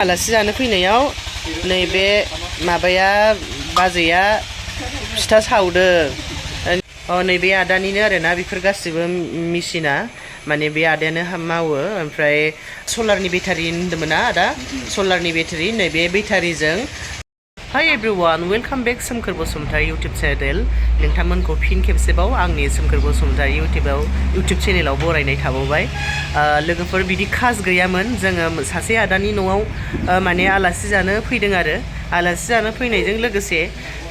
आलासि जानो फैनायाव नैबे माबाया बाजैया फिथा सावदों नैबे आदानिनो आरोना बेफोर गासिबो मेसिना माने बे आदायानो मावो ओमफ्राय सलारनि बेटारि होन्दोंमोन ना आदा सलारनि बेटारि नैबे बेटारिजों हाय एभ्रिवान वेलकाम बेक सोमखोर बसुमतारी इउटुब चेनेल नोंथांमोनखौ फिन खेबसेबाव आंनि सोमखोर बसुमतारी इउटुब चेनेलाव बरायनाय थाबावबाय लोगोफोर बिदि खास गैयामोन जोङो सासे आदानि न'आव माने आलासि जानो फैदों आरो आलासि जानो फैनायजों लोगोसे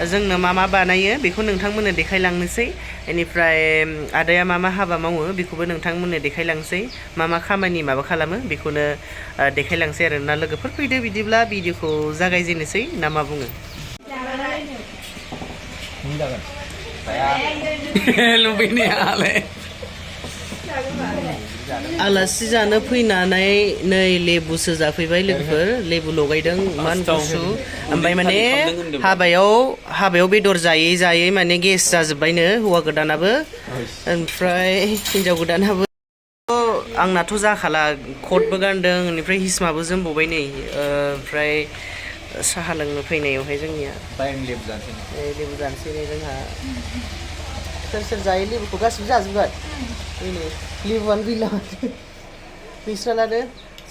जोंनो मा बानायो बेखौ नोंथांमोननो देखायलांनोसै बेनिफ्राय आदाया मा हाबा मावो बेखौबो नोंथांमोननो देखायलांसै मा खामानि माबा खालामो बेखौनो देखायलांसै आरोना लोगोफोर फैदो बिदिब्ला भिडिअखौ जागायजेननोसै ना मा बुङो लुबैनायालाय आलासि जानो फैनानै नै लेबुसो जाफैबाय लोगोफोर लेबु लगायदों मान गुसु ओमफ्राय माने हाबायाव बेदर जायै माने गेस जाजोब्बायनो हौवा गोदानाबो ओमफ्राय हिनजाव गोदानाबो आंनाथ' जाखाला कटबो गानदों बेनिफ्राय हिसमाबो जोमबावबाय नै ओमफ्राय साहा लोंनो फैनायावहाय जोंनिया लेबु जानोसै नै जोंहा सोर जायो लेबुखौ गासिबो जाजोबबाय लेबुआनो गैला गैस्रालानो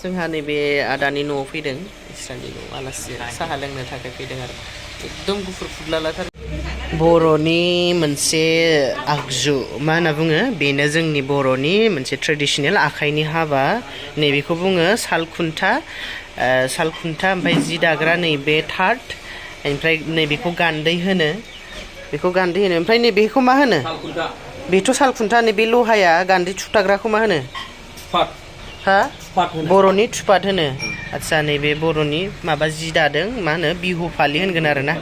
जोंहा नैबे आदानि न'आव फैदों इस्रानि न'आव आलासि साहा लोंनो थाखाय फैदों आरो एकदम गुफुर फुदलालाथार बर'नि मोनसे आगजु मा होनना बुङो बेनो जोंनि बर'नि मोनसे ट्रेडिसनेल आखाइनि हाबा नैबेखौ बुङो सालखुन्था ओमफ्राय जि दाग्रा नैबे थार्ड ओमफ्राय नैबेखौ गान्दै होनो ओमफ्राय नैबेखौ मा होनो बेथ' सालखुन्था नैबे लहाया गान्दै थुथाग्राखौ मा होनो बर'नि थुपाद होनो आदसा नैबे बर'नि माबा जि दादों मा होनो बिहु फालि होनगोन आरोना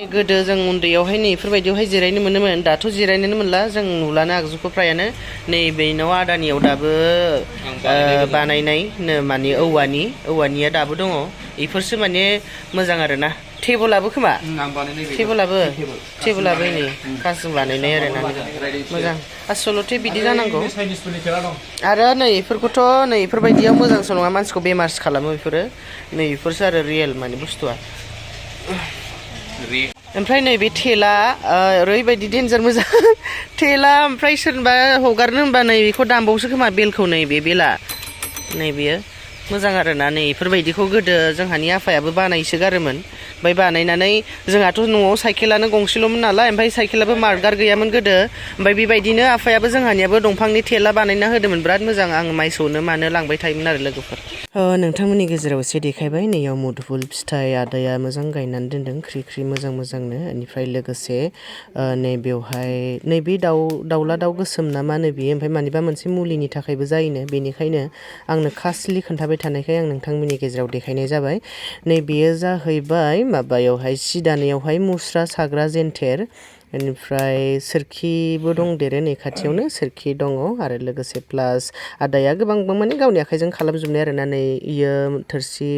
गोदो जों उन्दैयावहाय नै बेफोरबायदियावहाय जिरायनो मोनोमोन दाथ' जिरायनोनो मोनला जों नुलानो आगजुखौ फ्रायानो नैबेनाव आदानियाव दाबो बानायनाय माने औवानिया दाबो दङ बेफोरसो माने मोजां आरोना टेबोलाबो खोमा टेबोलाबो नै कासजों बानायनाय आरोना मोजां आसलथे बिदि जानांगौ आरो नै बेफोरखौथ' नै बेफोरबायदियाव मोजांसो नङा मानसिखौ बेमारसो खालामो बेफोरो नै बेफोरसो आरो रियेल माने बुस्थुआ ओमफ्राय नैबे थेला ओरैबायदि डेन्जार मोजां थेला ओमफ्राय सोरबा हगारनो होनबा नै बेखौ दामबावसो खोमा बेलखौ नैबे बेला नैबेयो मोजां आरोना नै बेफोरबायदिखौ गोदो जोंहानि आफायाबो बानायसोगारोमोन ओमफ्राय बानायनानै जोंहाथ' न'आव साइकेलानो गंसेल'मोन नालाय ओमफ्राय साइकेलाबो मार्गार गैयामोन गोदो ओमफ्राय बेबायदिनो आफायाबो जोंहानियाबो दंफांनि थेला बानायना होदोंमोन बिराद मोजां आं माइ सौनो मानो लांबाय थायोमोन आरो लोगोफोर नोंथांमोननि गेजेराव एसे देखायबाय नैयाव मुदुफुल फिथाइ आदाया मोजां गायनानै दोनदों ख्रि मोजांनो बेनिफ्राय लोगोसे नैबेवहाय नैबे दाउला दाउ गोसोम ना मा होनो बेयो ओमफ्राय मानिबा मोनसे मुलिनि थाखायबो जायोनो बेनिखायनो आंनो खासलि खोन्थाबाय थानायखाय आं नोंथांमोननि गेजेराव देखायनाय जाबाय नैबेयो जाहैबाय माबायावहाय सि दानायावहाय मुस्रा साग्रा जेन्थेर बेनिफ्राय सोरखिबो दंदेरो नै खाथियावनो सोरखि दङ आरो लोगोसे प्लास आदाया गोबां माने गावनि आखाइजों खालामजोबनाय आरोना नै इयो थोरसि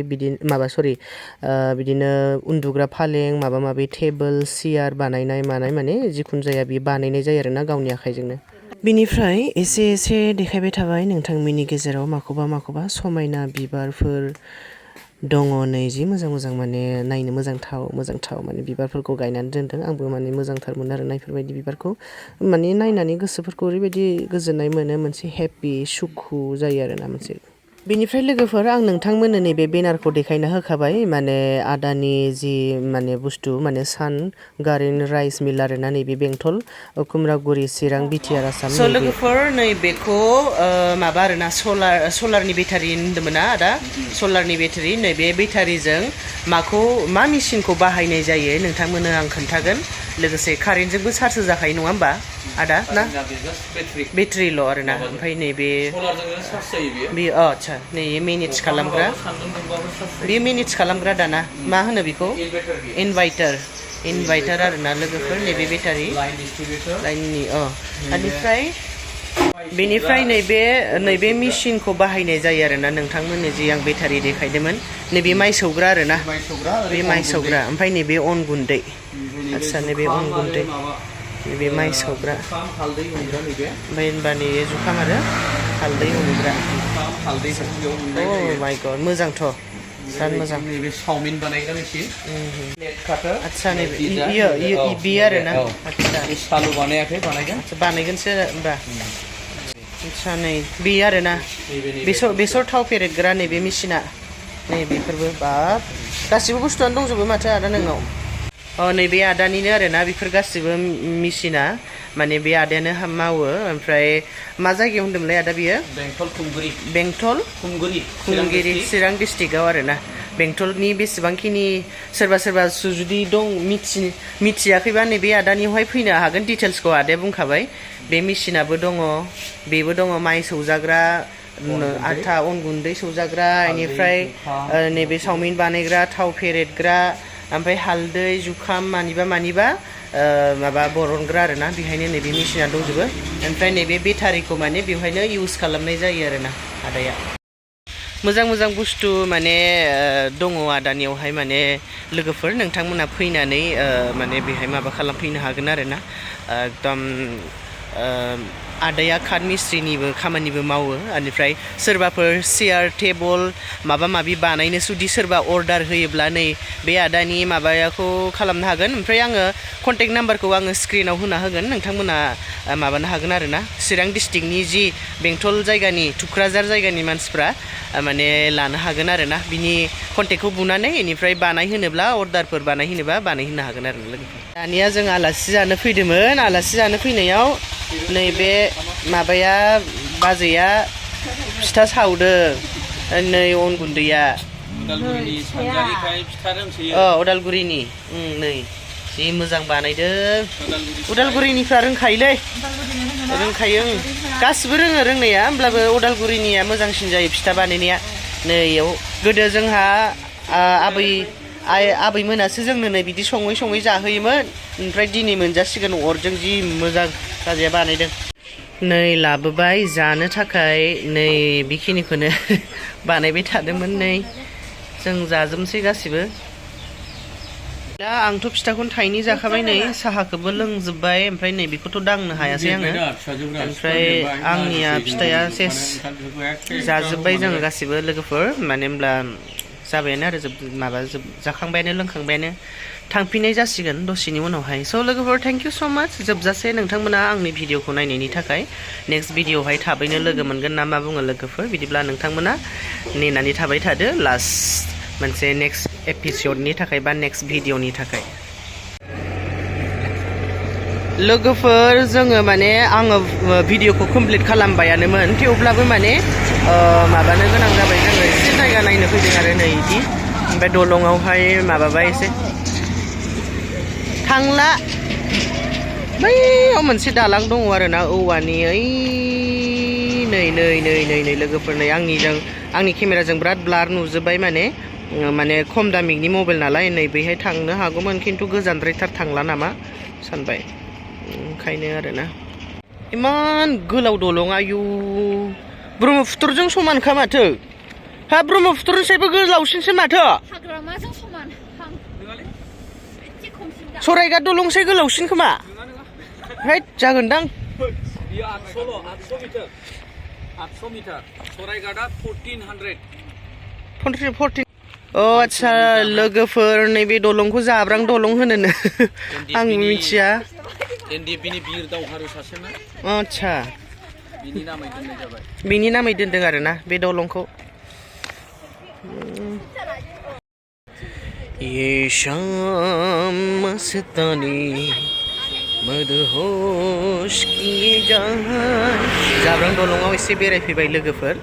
बिदिनो उन्दुग्रा फालें माबि टेबोल सियार बानायनाय माने जिखुनु जाया बियो बानायनाय जायो आरोना गावनि आखाइजोंनो बिनिफ्राय एसे देखायबाय थाबाय नोंथांमोननि गेजेराव माखौबा समायना बिबारफोर दङ नै जि मोजां माने नायनो मोजांथाव माने बिबारफोरखौ गायनानै दोनदों आंबो माने मोजांथारमोन आरो बेफोरबायदि बिबारखौ माने नायनानै गोसोफोरखौ ओरैबायदि गोजोननाय मोनो मोनसे हेपि सुखु जायो आरोना मोनसे बेनिफ्राय लोगोफोर आं नोंथांमोननो नैबे बेनारखौ देखायना होखाबाय माने आदानि जि माने बुस्थु माने सान गारेन राइस मिल आरोना नैबे बेंटल कुमरागुरि चिरां बिटिआर आसाम लोगोफोर नैबेखौ माबा आरोना सलारनि बेटारि होन्दोंमोन ना आदा सलारनि बेटारि नैबे बेटारिजों मा मेसिनखौ बाहायनाय जायो नोंथांमोननो आं खोन्थागोन लोगोसे कारेन्टजोंबो चार्ज होजाखायो नङा होमबा आदा ना बेटारिल' आरोना ओमफ्राय नैबे बेयो आदसा नै मेनेज खालामग्रा दाना मा होनो बेखौ इनभार्टार आरोना लोगोफोर नैबे बेटारि लाइननि बेनिफ्राय नैबे मेसिनखौ बाहायनाय जायो आरोना नोंथांमोननो जि आं बेटारि देखायदोंमोन नैबे माइ सौग्रा आरोना बे माइ सौग्रा ओमफ्राय नैबे अन गुन्दै आदसा नैबे अन गुन्दै नैबे माइ सौग्रा ओमफ्राय होनबा नैबे जुखाम आरो हालदै उनग्रा माइ गड मोजांथ' जानो मोजां नैबे चाउमिन बानायग्रा मेचिन नेट काटार आदसा नै बियो आरोना आदसा सालु बानायाखै बानायगोन आदसा बानायगोनसो होमबा आदसा नै बियो आरोना बेसर थाव फेरेदग्रा नैबे मेचिना नै बेफोरबो बाब गासिबो बुस्थुआनो दंजोबो माथो आदा नोंनाव नैबे आदानिनो आरोना बेफोर गासिबो मेचिना माने बे आदायानो मावो ओमफ्राय मा जायगायाव होनदोंमोनलाय आदा बियो बेंटल खुंगुरि बेंटल खुंगुरि चिरां डिस्ट्रिक्टआव आरोना बेंटलनि बेसेबांखिनि सोरबा जुदि दं मिथियाखैबा नैबे आदानियावहाय फैनो हागोन डिटेल्सखौ आदाया बुंखाबाय बे मेचिनाबो दङ बेबो दङ माइ सौजाग्रा आथा अन गुन्दै सौजाग्रा बेनिफ्राय नैबे चाउमिन बानायग्रा थाव फेरेदग्रा ओमफ्राय हालदै जुखाम मानिबा माबा बरनग्रा आरोना बेहायनो नैबे मेचिना दंजोबो ओमफ्राय नैबे बेटारिखौ माने बेवहायनो इउज खालामनाय जायो आरोना आदाया मोजां बुस्थु माने दङ आदानियावहाय माने लोगोफोर नोंथांमोना फैनानै माने बेहाय माबा खालामफैनो हागोन आरोना एकदम आदाया काट मिस्ट्रिनिबो खामानिबो मावो बेनिफ्राय सोरबाफोर चेयार टेबल माबा माबि बानायनो जुदि सोरबा अर्डार होयोब्ला नै बे आदानि माबाखौ खालामनो हागोन ओमफ्राय आङो कन्टेक्ट नाम्बारखौ आङो स्क्रिनाव होना होगोन नोंथांमोना माबानो हागोन आरोना चिरां डिस्ट्रिक्टनि जि बेंटल जायगानि थुक्राझार जायगानि मानसिफ्रा माने लानो हागोन आरोना बिनि कन्टेक्टखौ बुनानै बेनिफ्राय बानायहोनोब्ला अर्डारफोर बानायहोनोबा बानायहोनो हागोन आरो लोगोफोर दानिया जों आलासि जानो फैदोंमोन आलासि जानो फैनायाव नैबे माबाया बाजैया फिथा सावदों नै अन गुन्दैया उदालगुरिनि नै जि मोजां बानायदों उदालगुरिनिफ्रा रोंखायोलै रोंखायो गासिबो रोङो रोंनाया होमब्लाबो उदालगुरिनिया मोजांसिन जायो फिथा बानायनाया नैयाव गोदो जोंहा आबैमोनासो जोंनो नै बिदि सङै जाहोयोमोन ओमफ्राय दिनै मोनजासिगोन अरजों जि मोजां बाजैया बानायदों नै लाबोबाय जानो थाखाय नै बेखिनिखौनो बानायबाय थादोंमोन नै जों जाजोबनोसै गासिबो दा आंथ' फिथाखौनो थाइनै जाखाबाय नै साहाखौबो लोंजोबबाय ओमफ्राय नै बेखौथ' दांनो हायासै आङो ओमफ्राय आंनिया फिथाया सेस जाजोबबाय जोङो गासिबो लोगोफोर मानो होनब्ला जाबायानो आरो जाखांबायानो लोंखांबायानो थांफिननाय जासिगोन दसेनि उनावहाय स' लोगोफोर थेंक इउ स' माच जोबजासे नोंथांमोना आंनि भिडिअखौ नायनायनि थाखाय नेक्स्ट भिडिअआवहाय थाबैनो लोगो मोनगोन ना मा बुङो लोगोफोर बिदिब्ला नोंथांमोना नेनानै थाबाय थादो लास्ट मोनसे नेक्स्ट एपिसडनि थाखाय बा नेक्स्ट भिडिअनि थाखाय लोगोफोर जोङो माने आङो भिडिअखौ कमप्लिट खालामबायानोमोन थेवब्लाबो माने माबानो गोनां जाबाय जोङो एसे जायगा नायनो फैदों आरो नै बिदि ओमफ्राय दलंआवहाय माबाबाय एसे थांला बैयाव मोनसे दालां दङ आरोना औवानि ओइ नै लोगोफोर नै आंनि केमेराजों बिराद ब्लार नुजोब्बाय माने खम दामिकनि मबाइल नालाय नै बेहाय थांनो हागौमोन खिन्थु गोजानद्रायथार थांला नामा सानबाय ओंखायनो आरोना इमान गोलाव दलं आयु ब्रह्मपुत्रजों समानखा माथो हा ब्रह्मपुत्रनिसायबो गोलावसिनसो माथो हाग्रामाजों समान सरायघाट दलंसै गोलावसिन खोमा हैद जागोनदां 800 मिटार सरायघाटआ 1400 अ आदसा लोगोफोर नैबे दलंखौ जाब्रां दलं होनोनो आं मिथिया एनडिएफबिनि बिर दावहारु सासेमोन आदसा बिनि नामै दोननाय जाबाय बिनि नामै दोनदों आरोना बे दलंखौ ये शाम मस्तानी मदहोश किए जान जाब्रां दलंआव एसे बेरायफैबाय लोगोफोर